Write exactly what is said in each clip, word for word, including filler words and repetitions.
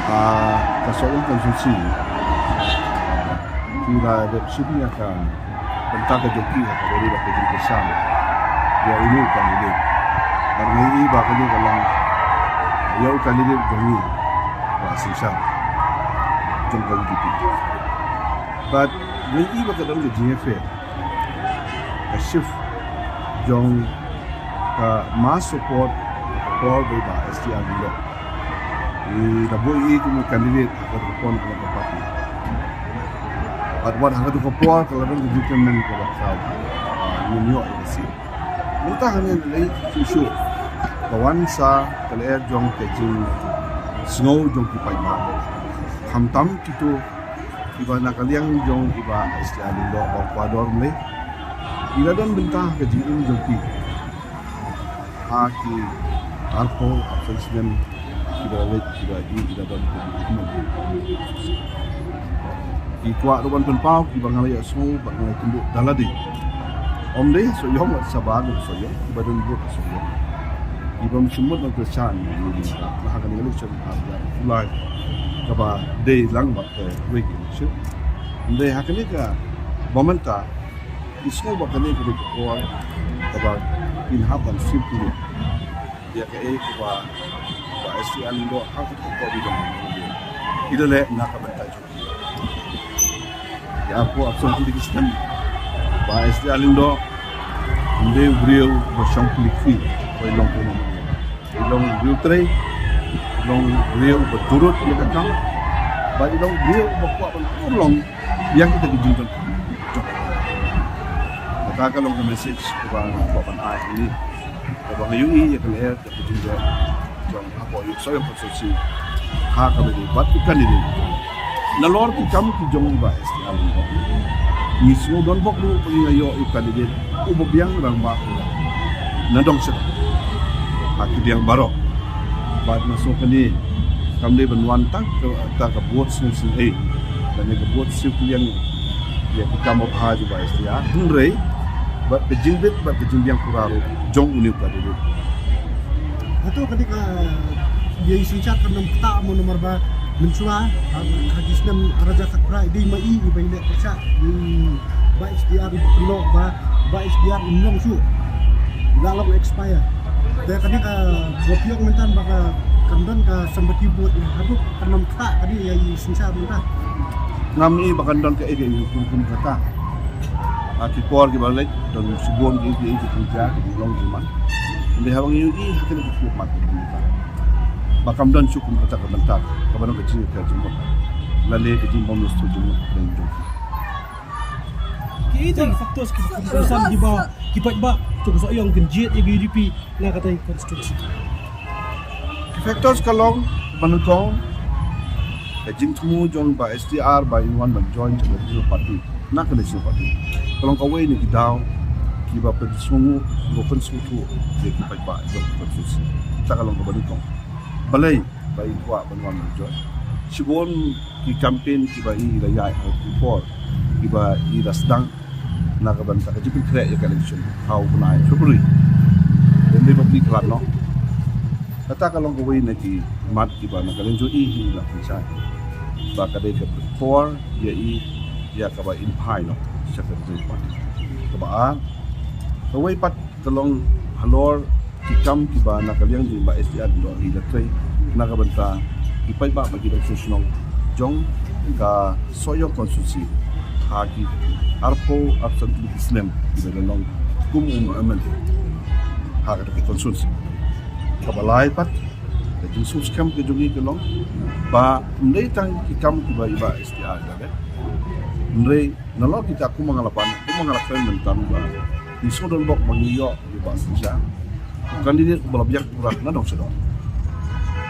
Ah, ka Sohiong constituency ki la dep shim ïa ka bynta ka jong ki ha kaba ïadei bad ka jingkyrshan ïa uno u candidate. Bad nga ïohi ba kane ka long ïa u candidate jong ngi, Bah Synshar, jong ka U D P. Bad nga ïohi ba ka don ka jingïafail, ka shift jong ka mass support ka por ba i Bah S T R Lyngdoh i la buh ïa i kum u candidate ha ka por ka por ka party. Bad wat ha ka por ka la don ka jingkyrmen kaba khraw, ah, ngin ïoh ïa ka seat. Mynta hangne lei shuh shuh ka wan sa ka lyer jong ka jingsngew jong ki paidbah, khamtam kito kiba na ka liang jong i Bah S T R Lyngdoh ba u kordor mlei. I la don bynta ka jingim jong ki ha ki arphew arphew snem kiba la leit, kiba i, i la don ka jingim. Ki kwah ruh ban pynpaw kiba nga la ïohsngew bad nga la ïakynduh da lade. Ym dei Sohiong wat Sabha, dei Sohiong kiba don vote Sohiong. Kiba ym shym mut ban kyrshan ïa u Lyngdoh ha kane ka election ar hajar arphew lai kaba dei lang bad kawei ka election. Ym dei ha kane ka ba mynta i sngew ba kane ka dei ka por kaba kin hap ban sim pule ïa kaei kaba, ba S T R Lyngdoh ha ka por ba i dang i da leh na ka bynta jong ki. Ïa, arphew arphew san tylli ki snem Bah S T R Lyngdoh ym dei u briew ba shong khlieh, ba i long kano. I long u briew trei, i long u briew ba turut ïa ka kam, bad i long u briew ba kwah ban urlong ïa kita ki jingdonkam. Kata ka long ka message kaba nga kwah ban ai hangne, kaba nga ïohi ïa ka lyer ka jingdonkam jong hapoh Sohiong constituency ha kaba ïadei bad u candidate. Nalor ki kam ki jong i Bah S T R Lyngdoh, ngi sngew donbok ruh ba ngi ïoh ïa u candidate uba biang rangbah na dong sha dong ha ki liang baroh. Bad nga sngew kane kam dei ban wan tang ka, tang ka vote sngewsynei lane ka vote sngewkylliang ïa ki kam ba bha jong i Bah S T R, hynrei bad ka jingbit bad ka jingbiang pura ruh jong une u candidate. Hato ka dei ka, ïa i Synshar kan ym ktah mo, namar ba mynshuwa ha, ha ki snem ar hajar khatphra i dei ma i iba i leh pyrshah ïa i Bah S T R, iba pynlong ba Bah S T R im long shuh, la long expire. Te ka dei ka, ba phi ong mynta ba ka, kan don ka sympathy vote, ïa hato kan ym ktah ka dei ïa i Synshar mynta? Ngam i ba kan don kaei kaei kum kum kata. Ha ki por kiba la leit don shibun ki, ki, ki, ki, ki, ki long ki man. Ynda haba ngi ïohi ha kine ki format ki, ki, ki, ba kam don shuh kum kata ka bynta kaba don ka jingïakhun jingmut lane ka jingbym ïasnoh jingmut. Ki ite ki factors ki, ki, ki, ki paidbah jong ka Sohiong kin jied ïa ka U D P na kata ka constituency. Ki factors ka long, ba nyngkong, ka jingthmu jong Bah S T R ba in wan ban join jong ka National Party, na ka National Party, ka long kawei na ki daw kiba pynsngew, kiba pynsngewthuh ïa ki paidbah jong ka constituency. Kata ka long kaba nyngkong. Balei ba in kwah ban wan ban join? Shibun ki campaign kiba i la ïaid ha ki por kiba i la sdang na ka bynta ka jingpynkhreh ïa ka election ha u bnai February. Dei ba phi khlad noh. Kata ka long kawei na ki mat kiba na ka liang jong i hi la pynshai ba ka dei ka por ïa i ïa kaba in phai noh sha ka National Party. Kaba ar, kawei pat ka long halor ki kam kiba na ka liang jong i Bah S T R Lyngdoh i la trei na ka bynta ki paidbah ba ki dang shnong jong ka Sohiong constituency ha ki arphew arphew san tylli ki snem kiba la long kum u M L A ha kata ka constituency. Kaba lai pat ka jingsngewskhem ka jong i ka long ba ym dei tang ki kam kiba i Bah S T R i la leh, hynrei nalor kita kum nga la pan, kum nga la kren mynta ba ngi sngewdon bok ba ngi ïoh ïa u Bah Synshar, u candidate uba la biang pura na dong sha dong.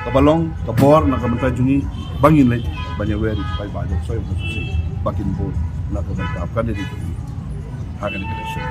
Kaba long ka bor na ka bynta jong ngi ba ngin leit ban ïawer ïa ki paidbah jong Sohiong constituency ba kin vote na ka bynta u candidate jong ngi ha kane ka election.